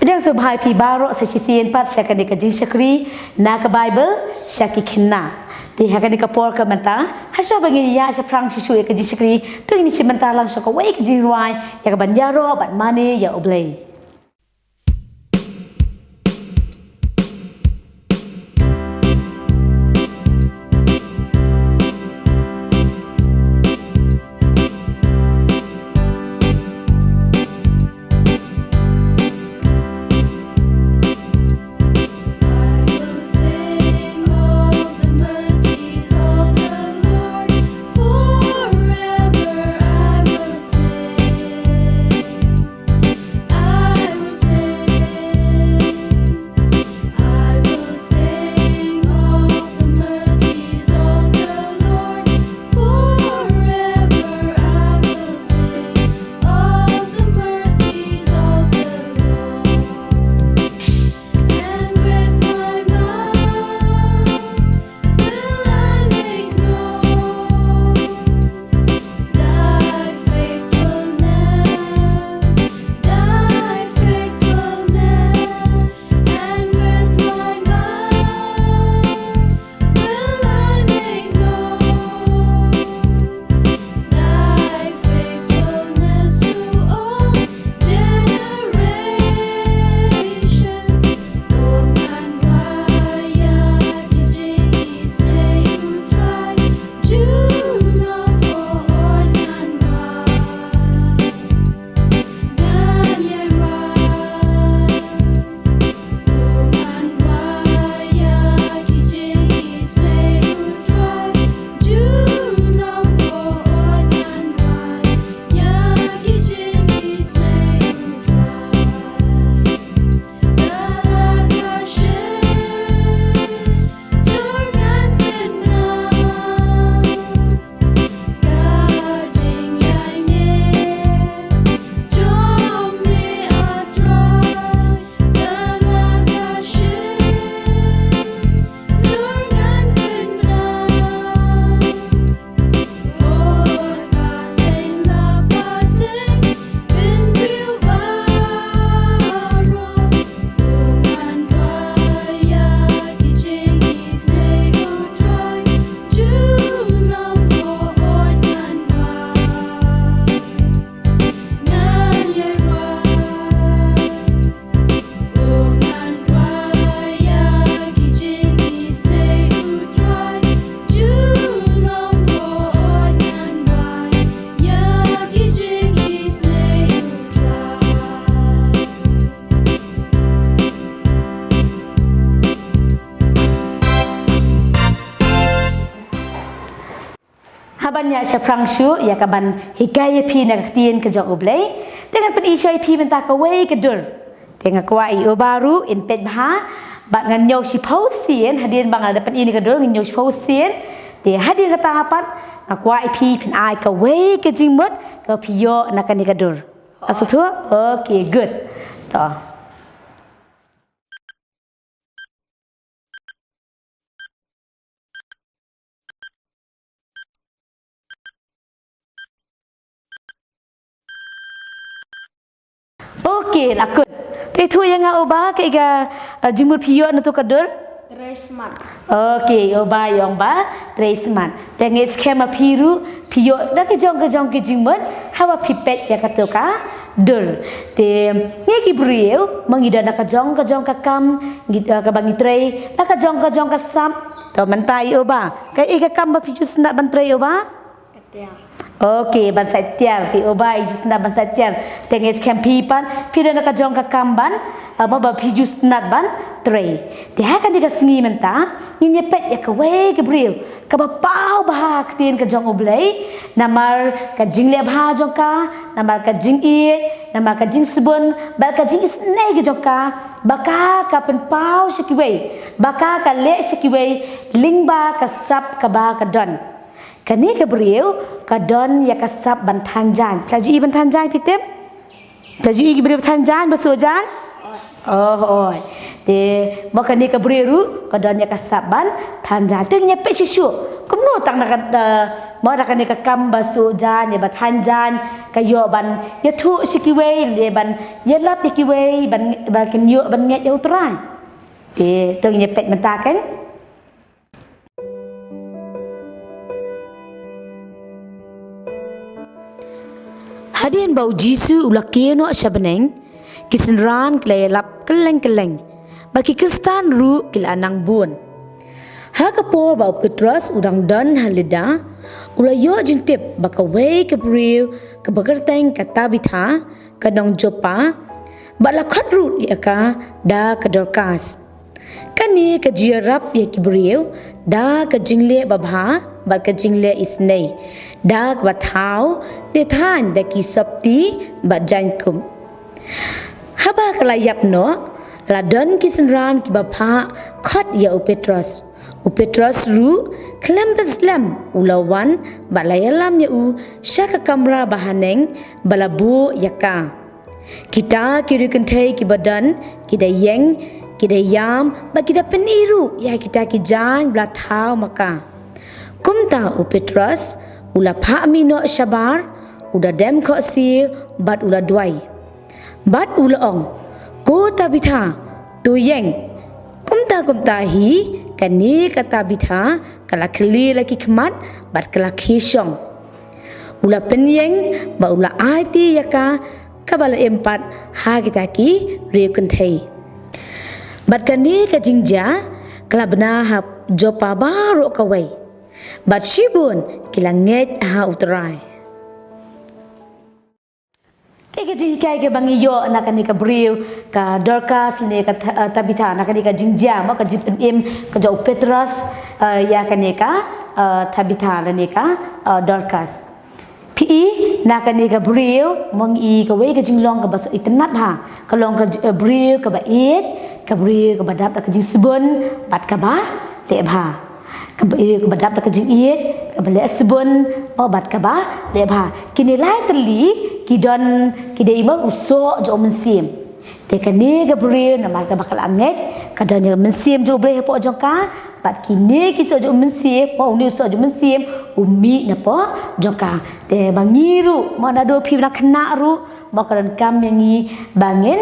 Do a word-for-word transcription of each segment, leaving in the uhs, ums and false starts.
Pdiang sngewbha ïa phi baroh sa shisien pat sha kane ka jingshakri na ka Baibl sha ki khynnah. Te ha kane ka por ka mynta, hashuwa ba ngin ïa shaphrang shuh shuh ïa ka jingshakri, to ngin ïa shim bynta lang sha kawei ka jingrwai ïa kaban ïaroh bad mane ïa U Blei. I will sing of the mercies of the Lord. Forever I will sing. I will sing. I will sing of the mercies of the Lord. Forever I will sing of the mercies of the Lord. And with my mouth will I make known thy faithfulness, thy faithfulness. And with my mouth will I make known thy faithfulness to all generations. O ngan wai ïa ki jingisynei u Trai, junom hooid ngan wai. Ngan ïa wai. O ngan wai ïa ki jingisynei u Trai, junom hooid ngan wai ïa ki jingisynei u Trai. Ka la ka shyntur ngan pynmong ka jingïaineh jong me, A Trai. Ka la ka shyntur ngan pynmong. Hooid pateng la pateng, pynbriew baroh. O ngan wai ïa ki jingisynei u Trai, junom hooid ngan wai. Ngan ïa wai. O ngan wai ïa ki jingisynei u Trai, junom hooid ngan wai ïa ki jingisynei u Trai. Haban ïa shaphrang shuh ïa kaban hikai ïa phi na ka ktien ka jong U Blei, te ngan pyni shuwa ïa phi mynta kawei ka dur. Te nga kwah ïa u baroh in peit bha, bad ngan ñiew shiphew sien, hadien ba nga la pyni ïa ka dur, ngan ñiew shiphew sien. Te hadien kata pat, nga kwah ïa phi phin ai kawei ka jingmut kaba phi ïoh na kane ka dur. Asa tu? Okay, good. To. Okay, la kut. Te ïathuh ïa nga u ba, kaei ka, eh, jingmut phi ïoh na tu ka dur? Trei smat. Okay, u ba ïong ba, trei smat. Te nga ngeit skhem ba phi ruh phi ïoh da ka jong ka jong ka jingmut haba phi peit ïa katu ka dur. Te ngi ki briew ma ngi don da ka jong ka jong ka kam, ngi, eh, kaba ngi trei da ka jong ka jong ka sap. To mynta ïa u ba, kaei ka kam ba phi ju sngewtynnat ban trei u ba? Ka tiar. Okay, ban sait tiar, te u ba i ju sngewtynnat ban sait tiar. Te nga ngeit skhem phi pat phi don da ka jong ka kam ban, eh, ma ba phi ju sngewtynnat ban trei. Te ha kane ka sngi mynta ngin ïa peit ïa kawei ka briew kaba paw bha ha ka ktien ka jong U Blei, namar ka jingleh bha jong ka, namar ka jingïeit, namar ka jingsbun bad ka jingisynei ka jong ka, ba ka ka pynpaw sha kiwei, ba ka ka leh sha kiwei lyngba ka sap kaba ka don. Kane ka briew ka don ïa ka sap ban than jaiñ. Phi la ju i ban than jaiñ phi tip? Phi la ju i ki briew ban than jaiñ, ba suh jaiñ? Oh, oi. Te, mo kane ka briew ruh, ka don ïa ka sap ban than jaiñ. Te ngin ïa peit shuh shuh. Kumno tang na ka, eh, mo na kane ka kam ba suk jaiñ, ïa ba than jaiñ, ka ïoh ban ïathuh sha kiwei, lane ban ïalap ïa kiwei, ban, ba kin ïoh ban ngeit ïa U Trai. Te, to ngin ïa peit mynta kan. Hadien ba U Jisu u la kiew noh sha bneng, ki synran ki la ïalap kylleng kylleng, bad ki Khristan ruh ki la nang bun. Ha ka por ba u Petros u dang don ha Lidda, u la ïoh jingtip ba kawei ka briew kaba kyrteng ka Tabitha, ka nong Joppa, bad la khot ruh ïa ka da ka Dorkas. Kane ka ju ïarap ïa ki briew da ka jingleh babha bad ka jingleh isynei, da kaba thaw, leh thaiñ da ki sopti bad jaiñkup. Haba ka la ïap noh, la don ki synran kiba phah khot ïa u Petros. U Petros ruh, khlem pynslem, u la wan bad la ïalam ïa u sha ka kamra bahaneng ba la buh ïa ka. Kita ki riewkynthei kiba don, ki da ïeng, ki da ïam, bad ki da pyni ruh ïa kita ki jaiñ ba la thaw ma ka. Kumta u Petros u la phah mih noh shabar, u da dem khohsiew, bad u la duwai. Bad u la ong, "Ko Tabitha, to ïeng." Kumta kumta hi, kane ka Tabitha ka la khyllie la ki khmat bad ka la khie shong. U la pynïeng bad u la aiti ïa ka, kaba la im pat ha kita ki riewkynthei. Bad kane ka jingjia ka la bna ha Joppa baroh kawei. Bad shibun ki la ngeit ha U Trai. Te ka jinghikai kaba ngi ïoh na kane ka briew ka Dorkas lane ka Tha-, eh, Tabitha, na kane ka jingjia, mo, ka jingpynim ka jong u Petros, eh, ïa kane ka, eh, Tabitha lane ka, eh, Dorkas. Phi i, na kane ka briew, mo, ngi i kawei ka jinglong kaba shu itynnad bha. Ka long ka j-, eh, briew kaba ïeit, ka briew kaba dap da ka jingsbun bad kaba leh bha. Kaba, eh, kaba dap da ka jingïeit, kaba leh sbun, mo, bad kaba leh bha. Kine lai tylli ki don, ki dei, mo, u soh jong u Mynsiem. Te kane ka briew namar kaba ka la ngeit, ka don ïa u Mynsiem jong U Blei hapoh jong ka, bad kine ki soh jong u Mynsiem, mo, une u soh jong u Mynsiem u mih napoh jong ka. Te ba ngi ruh, mo, naduh phi ba dang khynnah ruh, mo, ka donkam ïa ngi ba ngin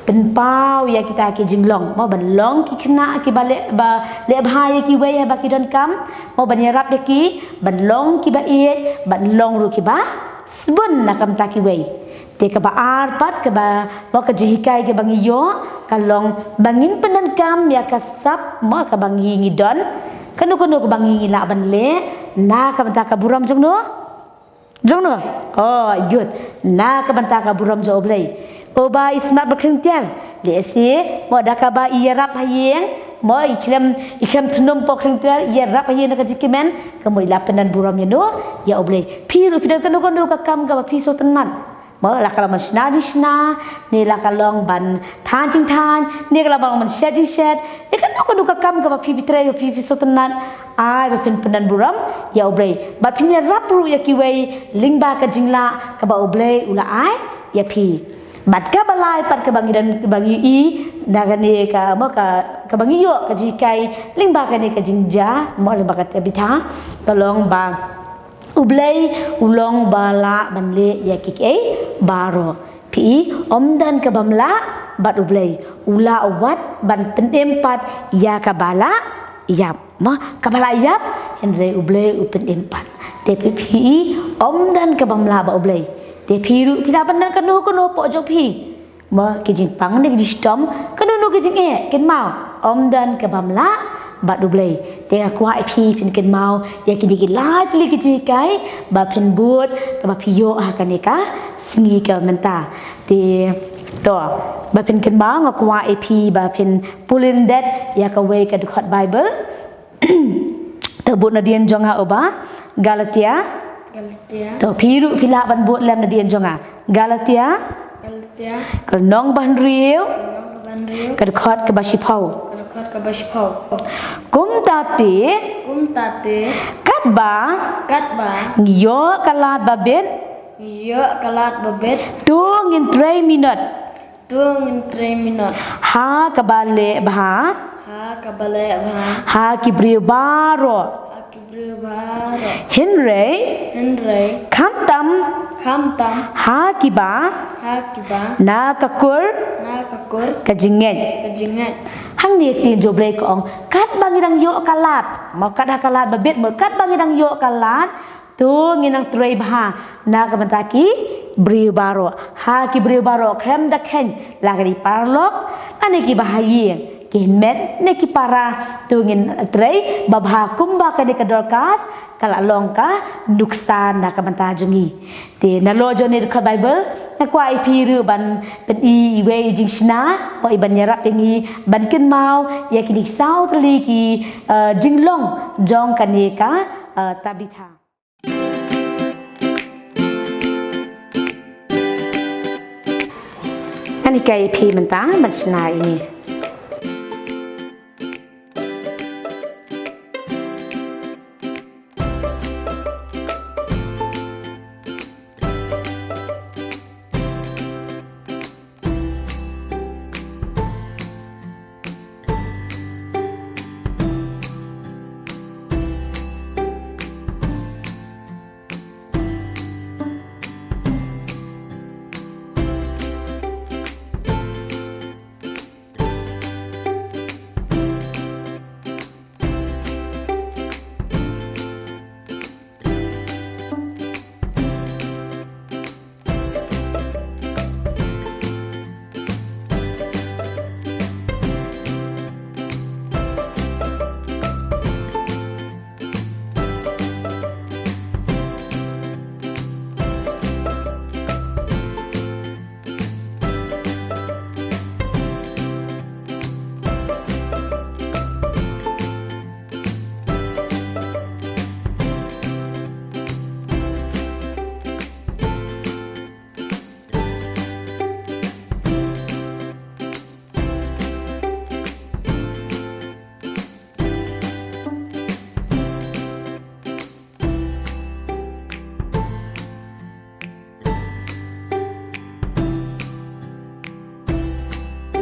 pynpaw ïa kita ki jinglong, mo, ban long ki khynnah kiba leh, ba leh bha ïa kiwei haba ki donkam, mo, ban ïarap ïa ki, ban long kiba ïeit, ban long ruh kiba sbun na ka bynta kiwei. Te kaba ar pat, kaba, mo, ka jinghikai kaba ngi ïoh, ka long ba ngin pyndonkam ïa ka sap, mo, kaba ngi, ngi don. Kano kano kaba ngi, ngi lah ban leh na ka bynta ka burom jong no? Jong no? Oh, good. Na ka bynta ka burom jong U Blei. Uba i smat ba khlieng tiar, lehse, mo, da kaba i ïarap ha ïing, mo, i khlem, i khlem thnum hapoh khlieng tiar, i ïarap ha ïing na ka jingkmen, ka, mo, i la pyndon burom ïa no? Ïa U Blei. Phi ruh phi don kano kano ka kam kaba phi sngewtynnad. Mo, la ka long ban shna jingshna, ne la ka long ban than jingthan, ne ka long ban shet jingshet, ne kano kano ka kam kaba phi, phi trei, phi, phi sngewtynnad, ai ba phin pyndon burom ïa U Blei. Bad phin ïarap ruh ïa kiwei lyngba ka jinglah kaba U Blei u la ai ïa phi. Bad kaba lai pat kaba ngi don, kaba ngi i, na kane ka, mo, ka, kaba ngi ïoh ka jinghikai lyngba kane ka jingjia, mo, lyngba ka Tabitha, ka long ba U Blei u long ba lah ban leh ïa kiei kiei baroh. Phi i, ym don kaba ym lah bad U Blei. U lah wat ban pynim pat ïa kaba la ïap. Mo, kaba la ïap, hynrei U Blei u pynim pat. Te phi, phi i, ym don kaba ym lah bad U Blei. Te phi ruh phi lah ban don kano kano hapoh jong phi. Mo, ki jingpang ne ki jingshitom, kano kano ki jingeh, kynmaw, ym don kaba ym lah bad U Blei. Te nga kwah ïa phi phin kynmaw ïa kine ki lai tylli ki jinghikai ba phin bud, kaba phi ïoh ha kane ka sngi ka mynta. Te to, ba phin kynmaw, nga kwah ïa phi ba phin pule lyndet ïa kawei ka dkhot Baibl. To bud nadien jong nga, uba Galatia. Galatia. To phi ruh phi lah ban bud lem nadien jong nga. Galatia. Galatia. Ka lynnong ba hynriew. Ka lynnong ba hynriew. Ka dkhot kaba shiphew. Ka dkhot kaba shiphew. Kumta te. Kumta te. Katba. Katba. Ngi ïoh ka lad ba bit. Ngi ïoh ka lad ba bit. To ngin trei minot. To ngin trei minot. Ha kaba leh bha. Ha kaba leh bha. Ha ki briew baroh. Ha ki briew baroh. Hynrei. Hynrei. Khamtam. Khamtam. Ha kiba. Ha kiba. Na ka kur. Na ka kur. Ka jingngeit. Ka jingngeit. Hangne ktien jong U Blei ka ong. Katba ngi dang ïoh ka lad. Mo kat ha ka lad ba bit mo katba ngi dang ïoh ka lad. To ngin nang trei bha na ka bynta ki briew baroh. Ha ki briew baroh khlem da kheiñ la ka dei paralok, lane ki bahaïing, ki met ne ki para, to ngin trei ba bha kumba kane ka Dorcas ka la long ka nuksa na ka bynta jong ngi. Te nalor jong ne dkhot Baibl nga kwah ïa phi ruh ban pyni iwei i jingshna, ba i ban ïarap ïa ngi ban kynmaw ïa kine ki saw tylli ki, eh, jinglong jong kane ka, eh, Tabitha. Ngan hikai ïa phi mynta ban shna ïa ngi.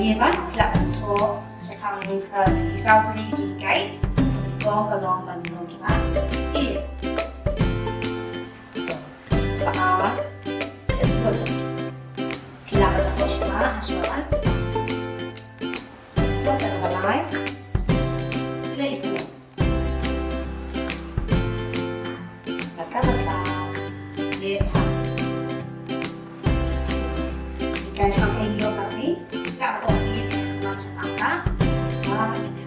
Ngi ban lah ban thoh shaphang, eh, ki saw tylli jinghikai. Tang ka long ban long ki ba. Ki. Ba. Yes, good. Ki lah ban thoh shaphang, shaphang. Wat ka ba lai. Lai sila. Bad kaba saw. Leh bha. Ki kai jong ngi ïoh ka sngi. Ka ba to ngi ma sha tang ka. Wa ki tha.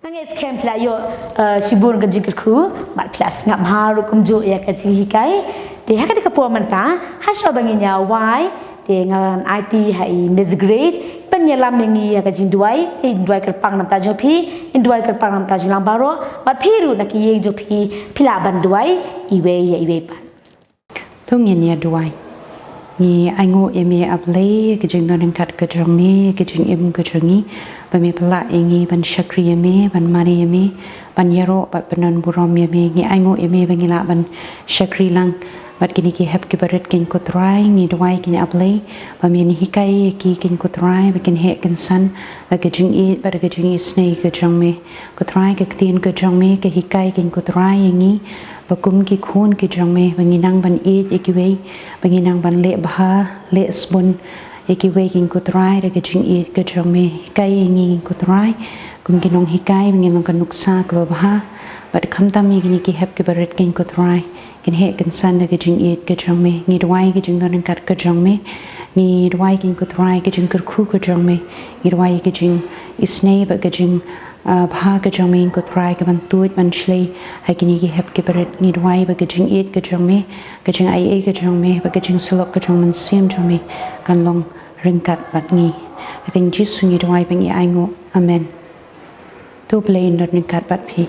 Nga ngeit skhem phi la ïoh, eh, shibun ka jingkyrkhu, bad phi la sngap bha ruh kumjuh ïa ka jinghikai. Te ha kane ka por mynta, ha shuwa ba ngin ïa wai, te ngan aiti ha i Miss Grace ban ïalam ïa ngi ha ka jingduwai, te duwai kyrpang na ka bynta jong phi, duwai kyrpang na ka bynta jong lang baroh, bad phi ruh na ka ïing jong phi, phi lah ban duwai iwei ïa iwei pat. To ngin ïa duwai. Ngi ainguh ïa me A Blei, ka jingdon ryngkat ka jong me, ka jingim ka jong ngi, ba me pynlah ïa ngi ban shakri ïa me, ban mane ïa me, ban ïaroh bad ban don burom ïa me. Ngi ainguh ïa me ba ngi lah ban shakri lang bad kine ki hep ki barit, ko Trai. Ngi duwai, ko A Blei, ba men hikai ïa ki, ko Trai, ba kin heh kynsan da ka jingïeit bad da ka jingisynei ka jong me. Ko Trai, ka ktien ka jong me ka hikai, ko Trai, ïa ngi ba kum ki khun ki jong me, ba ngin nang ban ïeit ïa kiwei, ba ngin nang ban leh bha, leh sbun ïa kiwei, ko Trai, da ka jingïeit ka jong me. Hikai ïa ngi, ko Trai, kum ki nonghikai, ba ngin long ka nuksa kaba bha. Bad khamtam ïa kine ki hep ki barit, ko Trai, kin heh kynsan da ka jingïeit ka jong me. Ngi duwai ka jingdon ryngkat ka jong me. Ngi duwai, ko Trai, ka jingkyrkhu ka jong me. Ngi duwai ka jingisynei bad ka jing ah, bha ka jong me, ko Trai, ka ban tuid ban shlei ha kine ki hep ki barit. Ngi duwai ba ka jingïeit ka jong me, ka jingaiei ka jong me, bad ka jingsyllok ka jong Mynsiem jong me kan long ryngkat bad ngi. Ha ka kyrteng Jisu ngi duwai bad ngi ainguh. Amen. To Blei un don ryngkat bad phi.